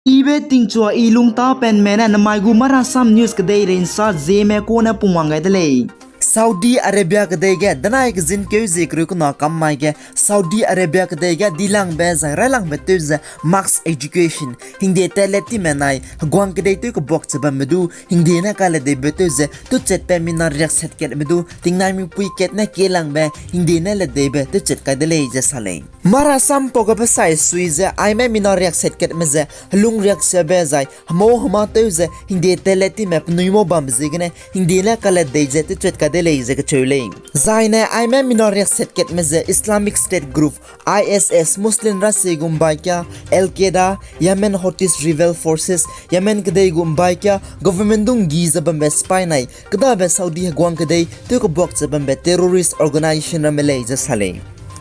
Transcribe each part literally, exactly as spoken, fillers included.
Ibe tingchua i lungtapenme ne namai gu Marasam News kedeirei nsa zieme kune pungwang gai de lei. Saudi Arabia kedei ge danai kezin keu zie kereu kena kam mai ge Saudi Arabia kedei ge dilangbe zai railangbe tew ze mass education, hingde tat let time nai heguang kedei tew kebuak ze bambe du hingde ne kaledeibe tew ze tewchatbe mina riakset katme du tingnai mipui kat ne kielangbe hingde ne ledeibe tewchat kai de lei ze sa lei. Marasam pau gabe sai sui ze aime mina riakset katme ze helung riaksiabe zai hemau hema tew ze hingde tat let time penui mau bambe ziegene hingde ne kaledei ze tewchat kai de lei ze kacheu lei. Zaine aime mina riakset katme ze Islamic State Group, I S S, Muslim rasie gu mbai kia, Al-Qaeda, Yemen Houthis rebel forces, Yemen kedei gu mbai kia, government du nggi ze bambe sipai nai kedabe Saudi heguang kedei tew kebuak ze bambe terrorist organisation ramme lei ze sa lei.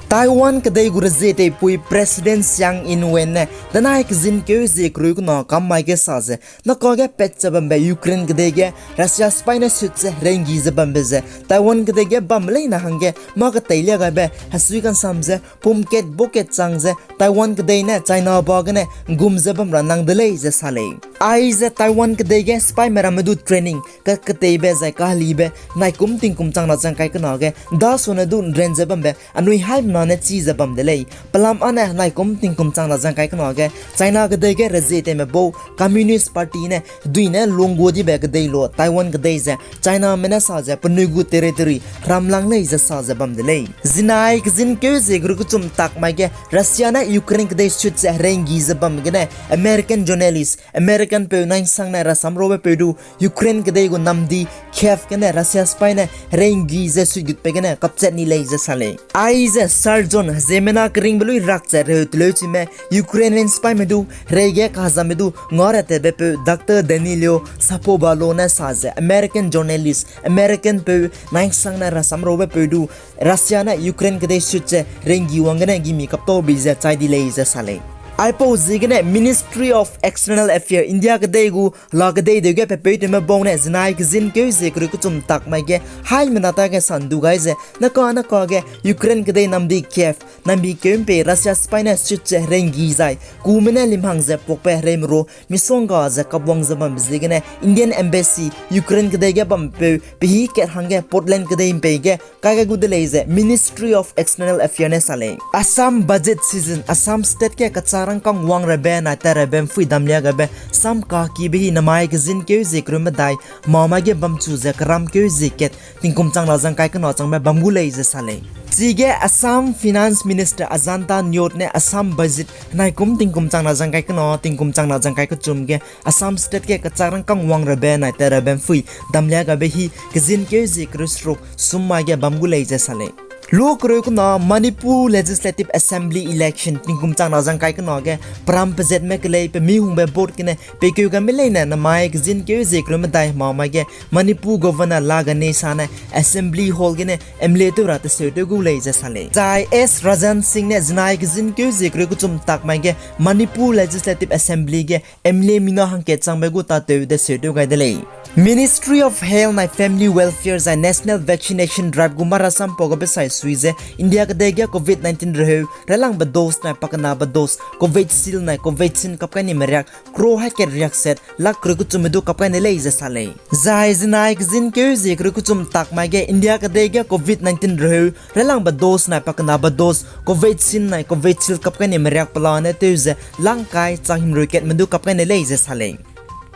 Taiwan kedei gu rezie teipui President Tsai Ing-wen ne danai kezin keu zie kereu kena kam mai ge sa ze, nakage pat ze bambe Ukraine kedei ge Russia sipai ne sut ze herei nggi ze bambe ze Taiwan kedei ge bam leine hangge mâ keteilia gaibe hesui kansam ze pum kat bo kat chang ze Taiwan kedei ne China ba gene ngum ze bam ra nang de lei ze sa lei. Aize Taiwan kedei ge sipaime ramme du training ka keteibe zai kahelibe naikum tingkum chang na zang kai kena ge dasone du nren ze bambe anui haimena ne chi ze bam de lei. Pelam â ne naikum tingkum chang na zang kai kena ge China kedei ge rezie teime bau Communist Party ne dui ne lunggu dibe kedei lo Taiwan kedei ze Chiname ne sa ze penui gu territory ramlang lei ze sa ze bam de lei. Zinai kezin keu zie kereu kechum tak mai ge Russia ne Ukraine kedei sut ze herei nggi ze bam gene American journalist, American peu nainsang ne rasam rabe peu du Ukraine kedei gu namdi Kyiv gene Russia sipai ne herei nggi ze sut gutbe gene kapchat ni lei ze sa lei. Aize Sir John ziemmena keringbe lui rak ze reu teleu chime Ukrainian sipaime du herei ge kazamme du ngaretetbe peu Doctor Danilo Shapovalov ne sa ze American journalist, American peu nainsang ne rasam rabe peu du Russia ne Ukraine kedei sut ze herei nggi wang gene gimi kaptau bi ze chai di lei ze sa lei. Aipau ziegene Ministry of External Affairs India kedei gu la kedei deu ge pepeutewme bau ne zinai kezin keu zie kereu kechum tak mai ge haimena ta ge sandu gai ze naka naka ge Ukraine kedei namdi Kyiv nambi keu mpei Russia sipai ne sut ze herei nggi zai kume ne limhang ze puakbe hereime ru misongga ze kapwang ze bambe ziegene Indian Embassy Ukraine kedei ge bampeu pehî kat hangge Poland kedei mpei ge kai gai gu de lei ze Ministry of External Affairs ne sa lei. Assam budget season, Assam state ge kachak rangkâng wang rabe nai tat rabe mphui damlia gabe sam kakibe hi namai kezin keu zie kereu medai hemamai ge bamchu ze keram keu zie kat tingkum chang na zang kai kena changbe bam gu lei ze sa lei. Chige Assam Finance Minister Ajanta Neog ne Assam budget naikum tingkum chang na zang kai kena tingkum chang na zang kai kechum ge Assam state ge kachak rangkâng wang rabe nai tat rabe mphui damlia gabe hi kezin keu zie kereu seruk sum mai ge bam gu lei ze sa lei. Lu kereu kena Manipur Legislative Assembly election tingkum chang na zang kai kena ge peram pezetme kelei pe mi hungbe vote gene peikeu gaime leine namai kezin keu zie kereu medai hemamai ge Manipur Governor La Ganesan ne Assembly Hall gene M L A tew ra teseu tew gu lei ze sa lei. Zai S Rajan Singh ne zinai kezin keu zie kereu kechum tak mai ge Manipur Legislative Assembly ge M L A mina hangkat changbe gu tatew deseu tew gai de lei. Ministry of Health nai Family Welfare zai National Vaccination Drive gu marasam pau gabe sai sui ze India kedei ge covid nineteen reheu railangbe dose nai pakenabe dose Covishield nai Covaxin kap kai ni meriak crore haikat riakset lakh kereu kechumme du kap kai ne lei ze sa lei. Zai zinai kezin keu zie kereu kechum tak mai ge India kedei ge covid nineteen reheu railangbe dose nai pakenabe dose Covaxin nai Covishield kap kai ni meriak pelane tew ze lang kai chang himreu katme du kap kai ne lei ze sa lei.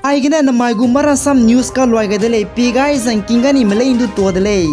Aigene namai gu marasam news kaluai gai de lei, pi gai zangking gai ni me lei ndu tua de lei.